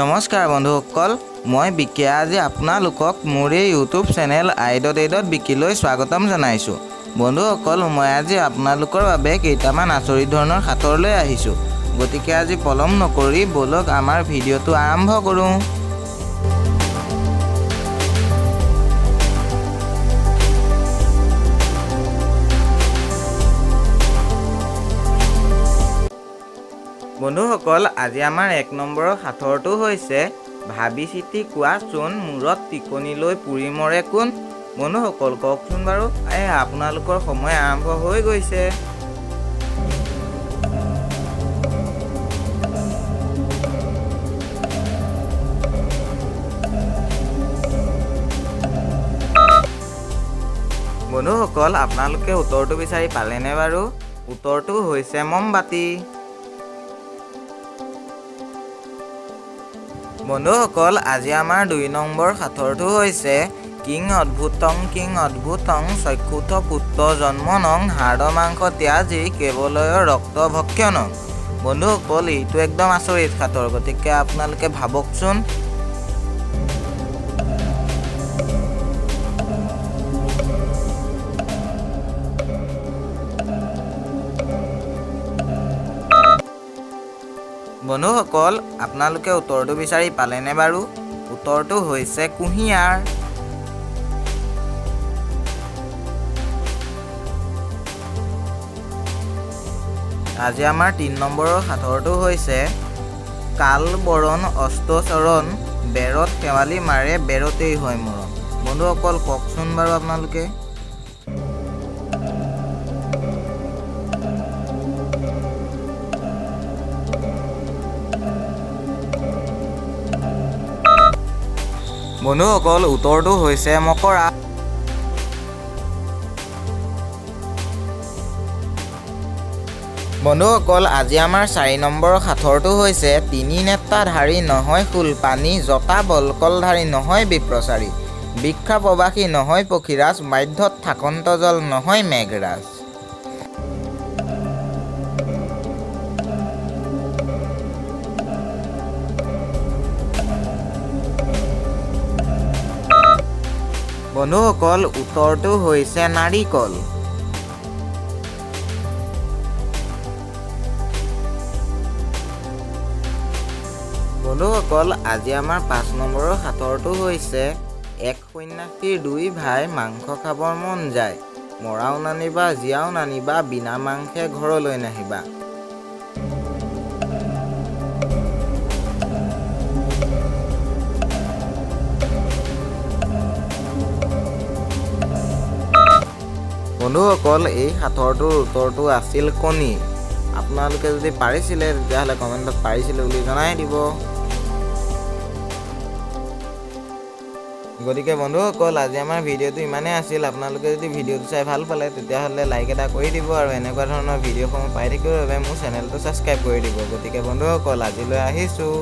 নমস্কাৰ বন্ধুসকল, মই বিকিয়ে আজি আপোনালোকক মোৰ এই ইউটিউব চেনেল আই ডট এই ডট বিকিলৈ স্বাগতম জনাইছোঁ। বন্ধুসকল, মই আজি আপোনালোকৰ বাবে কেইটামান আচৰিত ধৰণৰ সাঁথৰ লৈ আহিছোঁ। গতিকে আজি পলম নকৰি ব'লক আমাৰ ভিডিঅ'টো আৰম্ভ কৰোঁ। বন্ধুসকল, আজি আমাৰ এক নম্বৰৰ সাঁথৰটো হৈছে ভাবি চিতি কোৱাচোন মূৰত টিকনি লৈ পুৰি মৰে কোন? বন্ধুসকল কওকচোন বাৰু। এই আপোনালোকৰ সময় আৰম্ভ হৈ গৈছে। বন্ধুসকল, আপোনালোকে উত্তৰটো বিচাৰি পালেনে বাৰু? উত্তৰটো হৈছে মমবাতি। বন্ধুসকল, আজি আমাৰ দুই নম্বৰ সাঁথৰটো হৈছে কিং অদ্ভুতং কিং অদ্ভুতং চক্ষুথ পুত্ৰ জন্মনং হাড় মাংস ত্যাজি কেৱলয় ৰক্ত ভক্ষণং। বন্ধুসকল, এইটো একদম আচৰিত সাঁথৰ, গতিকে আপোনালোকে ভাবকচোন। বন্ধুসকল, আপোনালোকে উত্তৰটো বিচাৰি পালেনে বাৰু? উত্তৰটো হৈছে কুঁহিয়াৰ। আজি আমাৰ তিনি নম্বৰৰ সাঁথৰটো হৈছে কাল বৰণ অষ্টচৰণ বেৰত শেৱালি মাৰে বেৰতেই হয় মৰণ। বন্ধুসকল কওকচোন বাৰু আপোনালোকে। বন্ধুসকল, উত্তৰটো হৈছে মকৰা। বন্ধুসকল, আজি আমাৰ চাৰি নম্বৰৰ সাঁথৰটো হৈছে তিনি নেত্ৰাধাৰী নহয় শূলপাণি, জটা বল্কলধাৰী নহয় বিপ্ৰচাৰী, বৃক্ষা প্ৰবাসী নহয় পক্ষীৰাজ, মাধ্যত থাকন্ত জল নহয় মেঘৰাজ। বন্ধুসকল, উত্তৰটো হৈছে নাৰিকল। বন্ধুসকল, আজি আমাৰ পাঁচ নম্বৰৰ সাঁথৰটো হৈছে এক সন্যাসীৰ দুই ভাই মাংস খাবৰ মন যায়, মৰাও নানিবা জীয়াও নানিবা, বিনা মাংসে ঘৰলৈ নাহিবা। বন্ধুসকল, এই সাঁথৰটোৰ উত্তৰটো আছিল কণী। আপোনালোকে যদি পাৰিছিলে তেতিয়াহ'লে কমেণ্টত পাৰিছিলে বুলি জনাই দিব। গতিকে বন্ধুসকল, আজি আমাৰ ভিডিঅ'টো ইমানেই আছিল। আপোনালোকে যদি ভিডিঅ'টো চাই ভাল পালে তেতিয়াহ'লে লাইক এটা কৰি দিব আৰু এনেকুৱা ধৰণৰ ভিডিঅ'সমূহ পাই থাকিবৰ বাবে মোৰ চেনেলটো ছাবস্ক্ৰাইব কৰি দিব। গতিকে বন্ধুসকল, আজিলৈ আহিছোঁ।